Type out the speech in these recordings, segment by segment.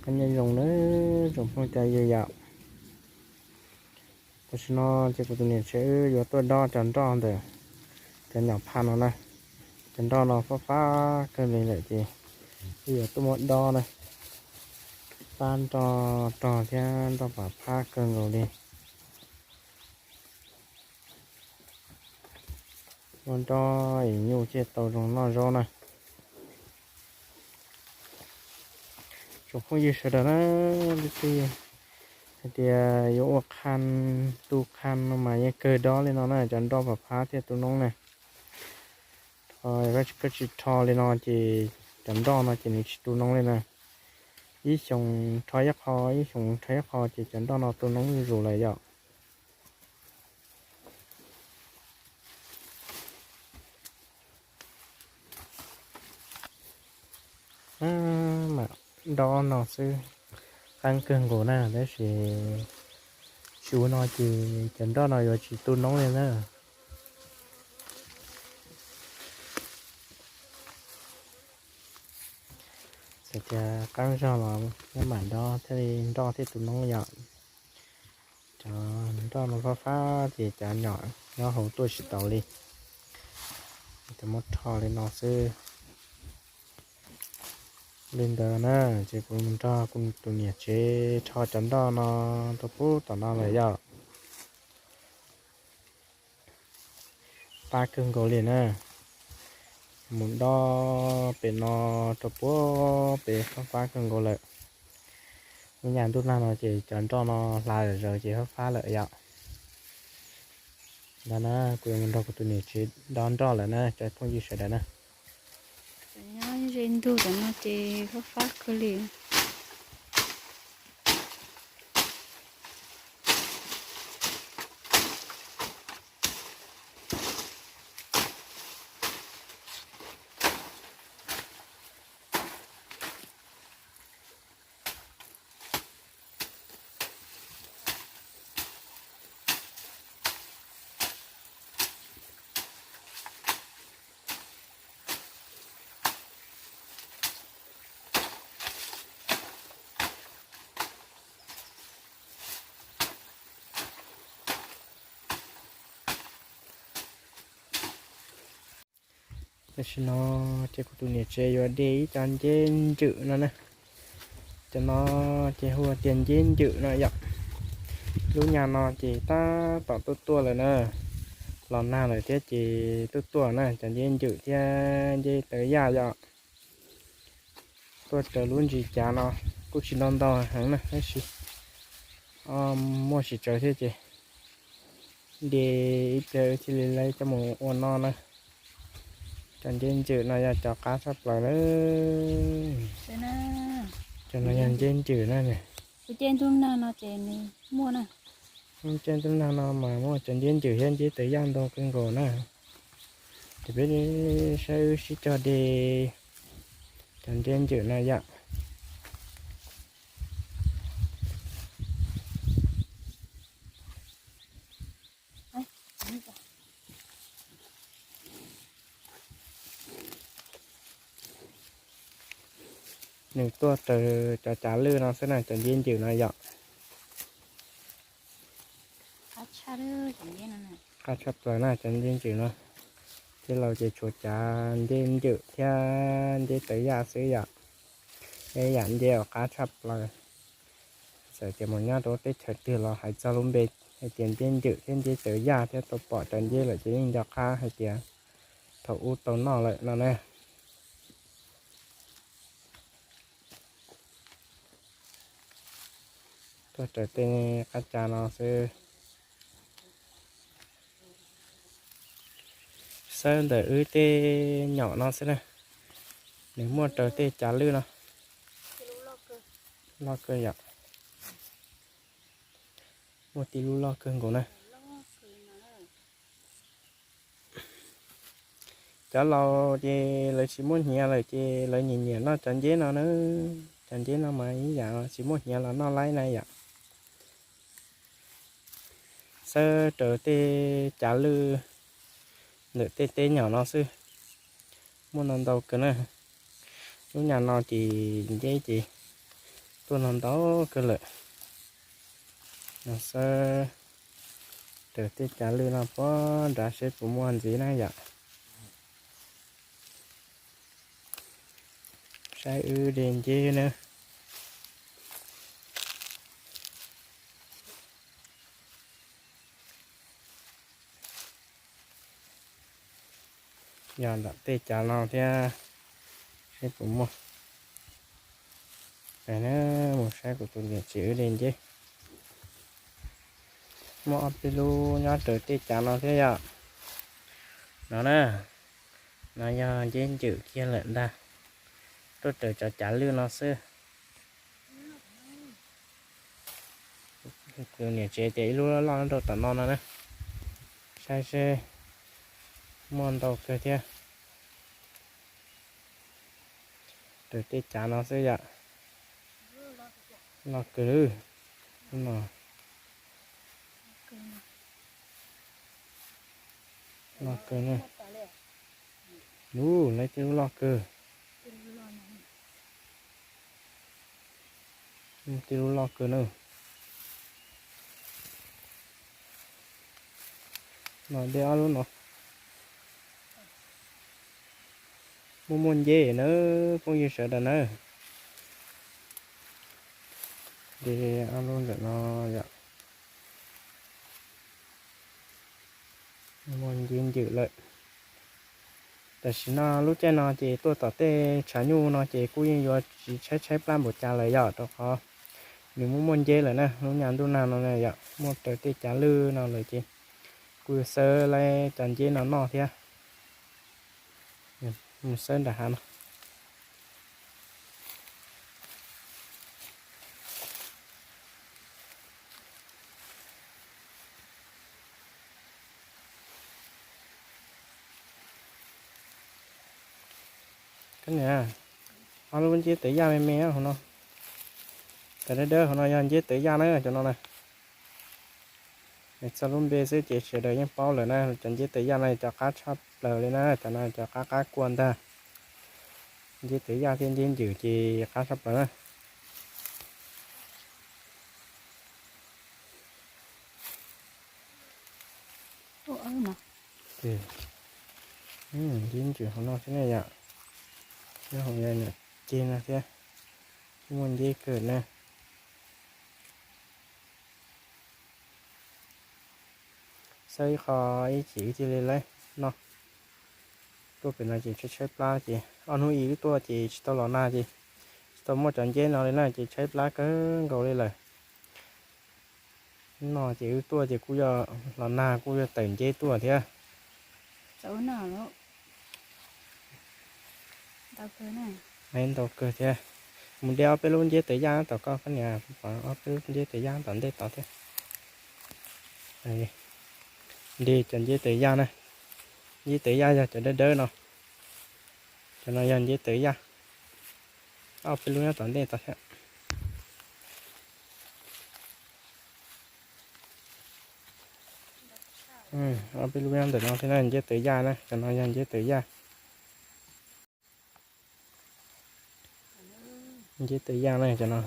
Qab nyob zoo na, tsoom phooj cov ywg yom. Tam sim no ces kuv tus niam tsev wb yuav tuaj dob cov nroj ntawm cov nyom phaj no na. Cov nroj no fab fab kawg li lawm ces wb yuav tuaj muab dob na. Pab nroj rog thiab nroj pam phab kawg nkaus li. Muab dob es nyuj thiaj tau zoo noj zaub na. Tsoom phooj ywg sawv daws na, leej twg hais tias yuav ua qha, tu qha no mas yeej kawg dob li no na, cov nroj pam phab thiaj tu noob na. Koj tsis rho li no ces cov nroj no ces nws tsis tu noob li na. Ib xyoos rho ib qho, ib xyoos rho ib qho ces cov nroj no tu noob zuj zus lawm yom. Mam dob no xwb, qab kawg nkaus na, tab sis tsis ua no ces cov nroj no yuav tsis tu noob li na. Txawm tias qab zog los nyob mam dob thiaj li nroj thiaj tu noob yom. Cov nroj no fab fab ces cov nyom nyob hauv tuaj tsis tau li. Cov muab rho li no xwb. Li ntawd na, ces kuv mus nrog kuv tus niam tsev rho cov nroj no rau pub tom no lawm yom. Fab kawg nkaus li na. Mus dob pem no rau puag pem fab fab kawg nkaus lawm. Lub nyam ntuj nag no ces cov nroj no hla zom zaws ces fab fab lawm yom. Ntawd na, kuv yuav mus nrog kuv tus niam tsev dob nroj lawm na cov phooj ywg sawv daws na. Nyob ze ntug tam no ces fab fab kawg li. Tam sim no ces kuv tus niam tsev yuav de ib co nceb ncwm no na. Cov no ces hu tias nceb ncwm no yom. Lub nyam no ces tab tom tuaj tuaj lawm na. Los nag lawm thiab ces tuaj tuaj na, cov nceb ncwm thiab nceb tawv yaj yom. Tuaj raws lub ntsis cav no kuj tsis ntau ntau heev na, tab sis muaj tsis tsawg thiab ces de ib pliag wb thiaj li laib coj mus ua noj na. Cov nceb ncwm no yog cov qab tshaj plaws na. Cov no yog nceb ncwm na. Nceb ntub nag no mas muaj cov nceb ncwm thiab nceb tawv yaj ntau kawg nkaus na. Ces peb saib wb sib cog de cov nceb ncwm no yom. Nws tuaj raws cov cav lwj no xwb na, cov nceb ncwm no yom. Qab tshaj plaws na cov nceb ncwm no. Tij laug ces tshuav cav nceb ncwm thiab nceb tawv yaj xwb yom. Ib yam nceb uas qab tshaj plaws. Txawm tias mus nyob rau teb chaws twg los hais txog lub npe hais tias nceb ncwm thiab nceb tawv yaj thiab tau pom cov nceb lawm ces yeej nco qab hais tias thaum ub tau noj lawm no na. Tuaj raws tej qab cav no xwb. Xawb ntawm wb tej nyom no xwb na, nws muaj raws tej cav lwj no. Loj kawg yom. Muaj tib lub loj kawg nkaus na. Cov laus ces lawv tsis muaj hniav lawm ces lawv nyiam nyiam noj cov nceb no na. Cov nceb no mas ib yam tsis muaj hniav los noj laib na yom. Xawb raws tej cav lwj ntawm tej teb nyom no xwb. Muaj no ntau kawg na. Lub nyam no ces nceb ces Tuaj no ntau kawg lawm. No xwb, raws tej cav lwj no puag nrad seb puas muaj ntxiv na yom. Saib wb de nceb na. Yog nram tej cav no thiab, seb puas muaj. Mus saib kuv tus niam tsev wb de nceb. Muaj ob peb lub nyob raws tej cav no thiab yom. No na, no yog nceb ncwm kiag lawm ntag. Tuaj raws cov cav lwj no xwb. Tus niam tsev tias ib lub loj loj rau tom no no na. Saib seb muaj ntau kawg thiab. Raws tej cav no xwb yom. Loj kawg no. Loj kawg na. Lub, lawv tej lub loj kawg. Tej lub loj kawg na. No de ob lub no. Muaj muaj nceb na, phooj ywg sawv daws na. De ob lub ntawm no yom. Muaj nceb ncwm lawm. Tam sim no lub caij no ces tuaj tom tej tshav nyuj no ces kuj yeej yuav tsis tshaib tshaib plab npaum cas lawm yom, rau qhov nws muaj muaj nceb lawm na. Lub nyuag ntuj nag no na yom, muaj raws tej cav lwj no lawm ces kuj yuav xawb lawv cov nceb no noj thiab. Mus xawb nram hav no. Ob lub nceb tawv yaj me me hauv no. Cov dawb dawb hauv no yog nceb tawv yaj na, cov no na. Txog lub npe xwb ces sawv daws yeej paub lawm na, cov nceb tawv yaj no cov qab tshaj plaws li na, cov no cov qab qab kua ntag. Nceb tawv yaj thiab nceb ncwm ces qab tshaj plaws na. Nceb ncwm hauv no thiab ne yom. Nyob hauv nyuam ceg no thiab, muaj nceb kawg na. Xawb ib qho ib chim wb thiaj li lawv noj. Tuaj pem no ces tshaib tshaib plab ces ob hnub ib wb tuaj ces tsis tau los nag ces tsis tau muaj cov nceb no li na ces tshaib plab kawg nkaus li lawm. Hnub no ces wb tuaj ces kuj yog los nag kuj yog tawm nceb tuaj thiab. Ntau kawg thiab. Mus de ob peb lub nceb tawv yaj tom koj, koj niam, ob peb lub nceb tawv yaj tom ntej tod thiab. De cov nceb tawv yaj na. Nceb tawv yaj yog cov dawb dawb no. Cov no yog nceb tawv yaj. Ob peb lub nyob tom ntej tod thiab. Ob peb lub nyob ntawm no thiab na, nceb tawv yaj na, cov no yog nceb tawv yaj. Nceb tawv yaj na cov no.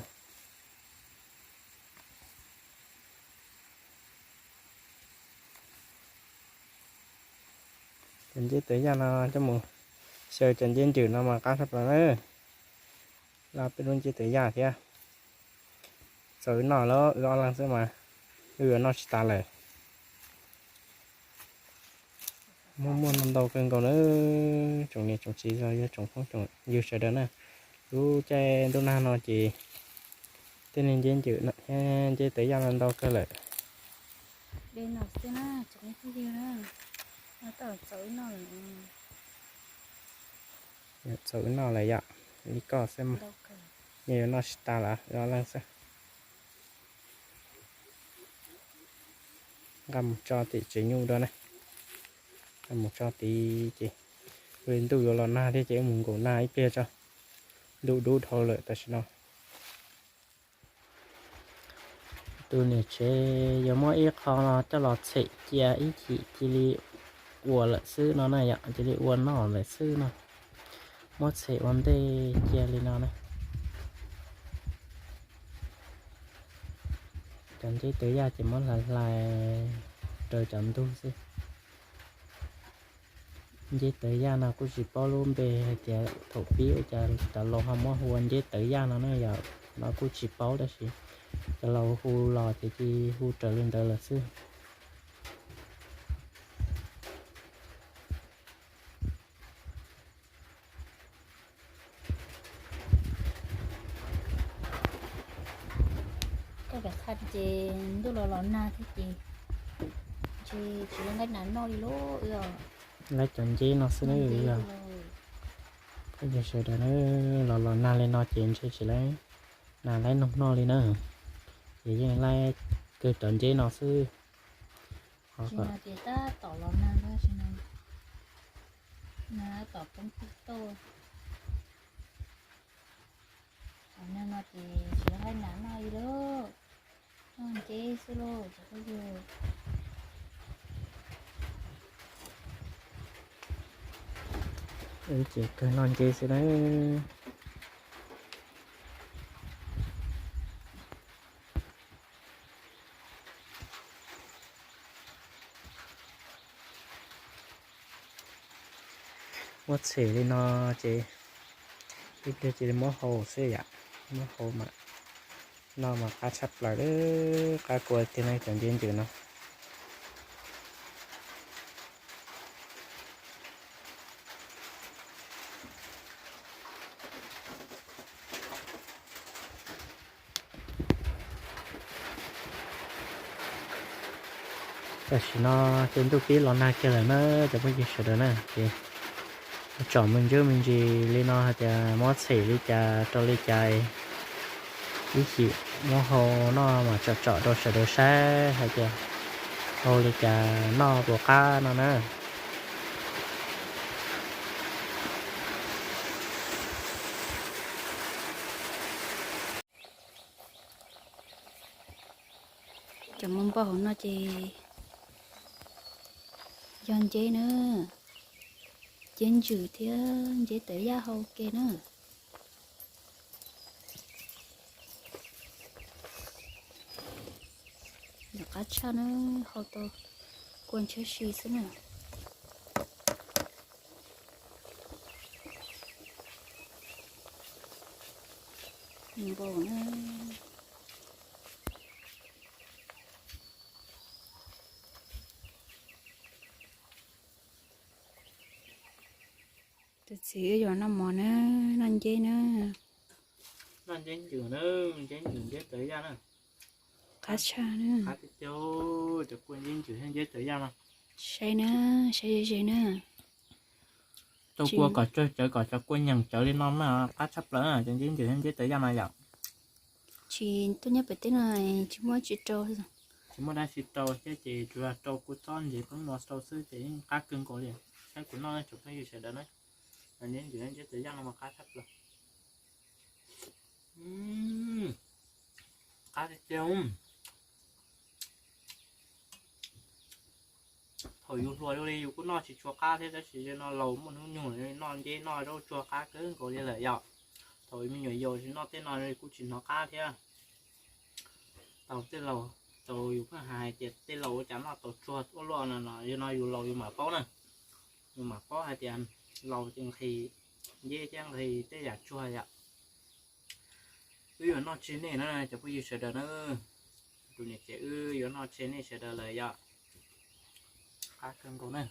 Cov nceb tawv yaj no coj mus xyaw cov nceb ncwm no mas qab tshaj plaws na. Laj peb lub nceb tawv yaj thiab. Txaus wb noj lawm, wb ob leeg xwb mas wb yuav noj tsis tas lawm. Muaj muaj ntau kawg nkaus na, tsoom niam tsoom txiv los yog tsoom phooj tsoom ywg sawv daws na. Lub caij ntuj nag no ces tej niag nceb ncwm thiab nceb tawv yaj no ntau kawg lawm. Txaus wb noj lawm yom, li koj xwb mas, yeej yuav noj tsis tas lawm, wb ob leeg xwb. Nqa mus tso tim tsev nyuj dua na. Nqa mus tso tid ces ntuj yuav los nag thiab ces wb mus nkaum nag ib pliag tso. Ntuj dub dhau lawm tam sim no. Tus niam tsev yuav muab ib qho no coj los tshem cia ib chim cia li ua lawm xwb no na yom, cia li ua noj lawm xwb no. Muab tshem ua ntej cia li no na. Cov nceb tawv yaj ces muab hlais hlais raws cov ntug xwb. Nceb tawv yaj no kuj tsis paub lub npe hais tias thaum pib ua cas cov laus ho muab hu ua nceb tawv yaj no na yom, no kuj tsis paub tab sis cov laus hu los ces cia hu raws li ntawd lawm xwb. Koj pem qha ces ntuj los los nag thiab ces ntshe tsis nqaij nas noj li lauj. Laib cov nceb no xwb na. Phooj ywg sawv daws na, los los nag li no ces ntshe tsis laib nas laib noog noj li na, ces yeej laib kawg cov nceb no xwb. Tsis no ces tab tom los nag, tsis no nag tab tom poob pib tauj. Nag no ces tsis laib nas noj li lauj, noj nceb xwb lauj cov phooj ywg. Ces kawg noj nceb xwb na. Muab txhem li no ces ib pliag cia li muab hau xwb yom, muab hau mas noj mas qab tshaj plaws li, qab kua tiag na cov nceb ncws no. Tam sim no ces ntuj pib los nag kiag lawm na cov phooj ywg sawv daws na, ces tsom me ntsuj me ntsis li no hais tias muab txhem li cas rau li cas, ib chim muab hau noj mas tsom tsom rau sawv daws saib hais tias hau li cas noj puas qab no na. Cov mus npau hauv no ces yog nceb na, nceb ntsws thiab nceb tawv yaj hau ke na. Ntxim qab tshaj na, hau tau kua ntshiab si xwb na. Npau na. Tus txiv wb yuav noj mov na, noj nceb na. Noj nceb ncws na, nceb ncws nceb tawv yaj na. Qab tshaj na. Qab tiag tiag, cov kua nceb ncws thiab nceb tawv yaj no. Saib na, saib ze ze na. Rau kua kom tsawg cawv kom cov kua nyeem cawv li no mas qab tshaj plaws na, cov nceb ncws thiab nceb tawv yaj no yom. Tsis tuaj nyob pem teb no tsis muaj tsis rau. Tsis muaj dab tsi rau thiab ces tsuas yog rau kua txob ntses poob no rau xwb ces yeej qab kawg nkaus li. Saib kuv noj tsoom phooj ywg sawv daws na, nceb ncws thiab nceb tawv yaj no mas qab tshaj plaws. Qab tiag tiag. Thaum yus hluas li yus kuj noj tsis tshua qab thiab tab sis no laus muaj hnub nyoog noj nceb noj zaub tsuag qab kawg nkaus li lawm yom. Thaum me nyuam yaus tsis noj tej no kuj tsis hnov qab thiab. Tau tej laus, tau yus pheej hais tias tej laus ua cas noj tau tsuag ua luaj no no, yog no yus laus yus mam paub na. Yus mam paub hais tias laus ces nqhis nceb thiab nqhis tej yam tsuag yom. Wb yuav noj tseg nej na cov phooj ywg sawv daws na. Tus niam tsev wb yuav noj tseg nej sawv daws lawm yom. Qab kawg nkaus na.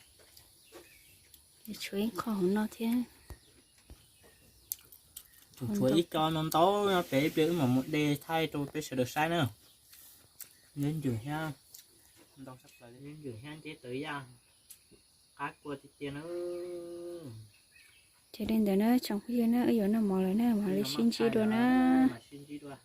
Tshuav ib qho hauv no thiab. Tshuav ib co no ntau no pem ib pliag wb mam mus de thaij rau peb sawv daws saib na. Nceb ncws thiab, nceb ncws thiab nceb tawv yaj, qab kua tiag tiag na. Ces li ntawd na tsoom phooj ywg na, wb yuav noj mov lawm na, mam li sib ntsib dua na. Sib ntsib dua.